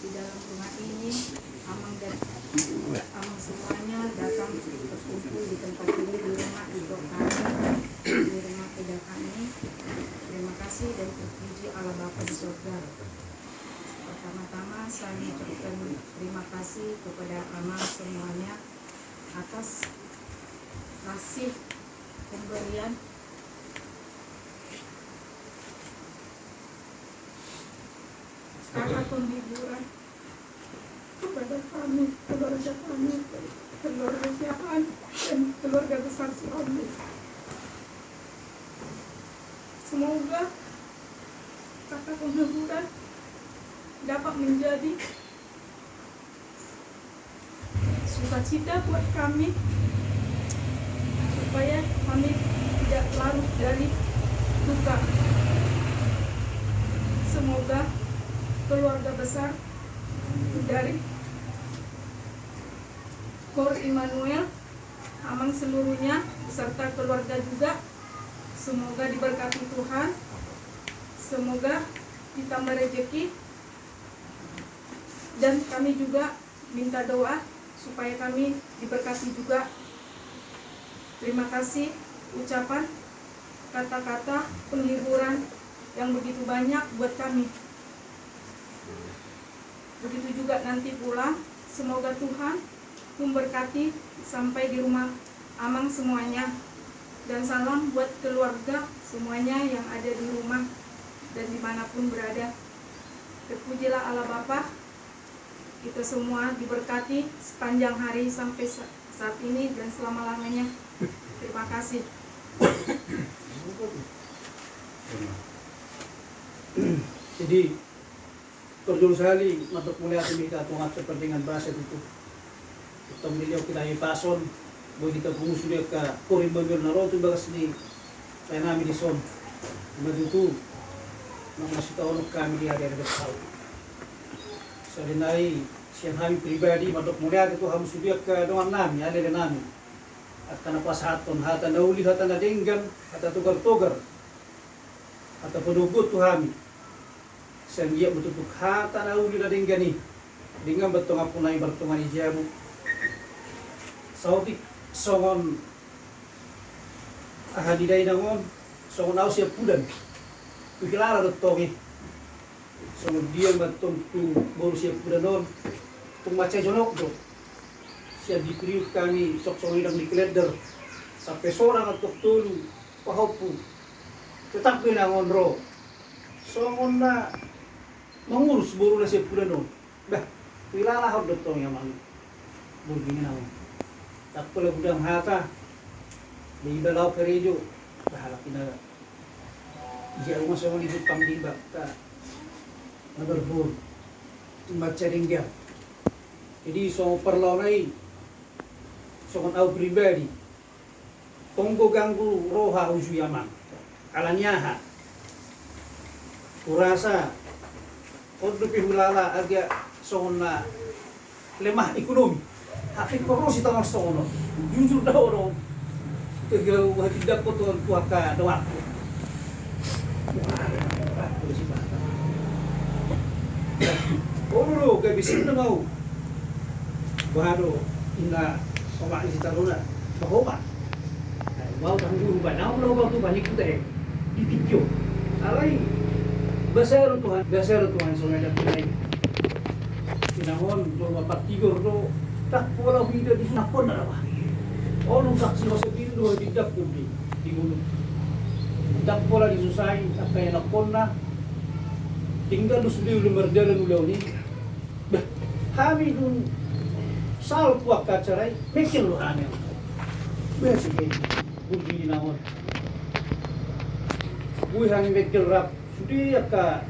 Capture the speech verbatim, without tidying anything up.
Di dalam rumah ini, Amang dan Amang semuanya datang berkumpul di tempat ini, di rumah Ito kami, di rumah Eda kami. Terima kasih dan terpuji Allah Bapa di surga. Pertama-tama saya mengucapkan terima kasih kepada Amang semuanya atas kasih pemberian kata penghiburan kepada kami, keluarga kami, keluarga Siahaan, dan keluarga besar Siahaan. Semoga kata penghiburan dapat menjadi sukacita buat kami, supaya kami tidak larut dari duka. Semoga keluarga besar dari Kor Immanuel, Amang seluruhnya, beserta keluarga juga, semoga diberkati Tuhan, semoga ditambah rezeki, dan kami juga minta doa supaya kami diberkati juga. Terima kasih ucapan kata-kata penghiburan yang begitu banyak buat kami. Begitu juga nanti pulang, semoga Tuhan memberkati sampai di rumah Amang semuanya. Dan salam buat keluarga semuanya yang ada di rumah dan dimanapun berada. Terpujilah Allah Bapa, kita semua diberkati sepanjang hari sampai sa-, saat ini dan selama-lamanya. Terima kasih. Jadi, parjolo sahali mandok mauliate ma hita tu Amanta Pardenggan Basa tutu. Tong dilio kita i pason, boi kita pungu sude angka korim bamir na ro tu bagas ni lae nami dison. Ima tutu, nunga masitaonon hami di ari-ari dohot saut. Sahali nai sian hami pribadi mandok mauliate tu hamu sude angka dongan nami, ale-ale nami. Angka na pasahathon hata na uli, hata na denggan, hata togar-togar, hata padoguon tu hami. Sai anggiat ma tutu hata na uli na denggan i, denggan ma tongaphon nami martonga ni jabu. Saotik songon aha nidai na on, songon ahu siampudan. Huhilala do tong i. Songon dia ma tong tu boru siampudan on, tung mansai jonok do. Sian dipirihut hami songon idang ni kalender sampe sonang antong tolu pahompu. Tetap do inang on ro songon na mangurus boruna siampudan on. Bah, huhilala ho do tong i amang. Borngin inang on. Ndang pola godang hata. Be iba laho karejo. Bah, halak i na ia uma songon i jumpang di banta na marboru. Tung mansai denggan. Jadi songon parlahona i, songon ahu pribadi, tong do ganggu roha uju i amang. Alani aha? Hurasa on dope hulala agak songon na lemah ekonomi. Hape ingkon ro sitongon songon on. Jujur do au do. Kehe au hatindangkon tu angka donganku. Olo do gabe sinna ma au. Boha do inna omak ni si Taruna. Boha omak. Boha au tangguru ba na au na omak tu ba ni kuta he. Di tingki on. Alai basa do Tuhan, basa do Tuhan songon na pinai. Inang on jolma partigor do. Ndang pola huida disusahkon na daba. Olo ndang sima sendiri do hatindangkon di ngolu. Ndang pola disusai angka ianakkonna. Tinggal do sude uli mardalan ulaon i. Bah, hami dung saut tu angka acara i mengkel do hami. Bah, sige. Budi inang on. Boi hami mengkel rap sude angka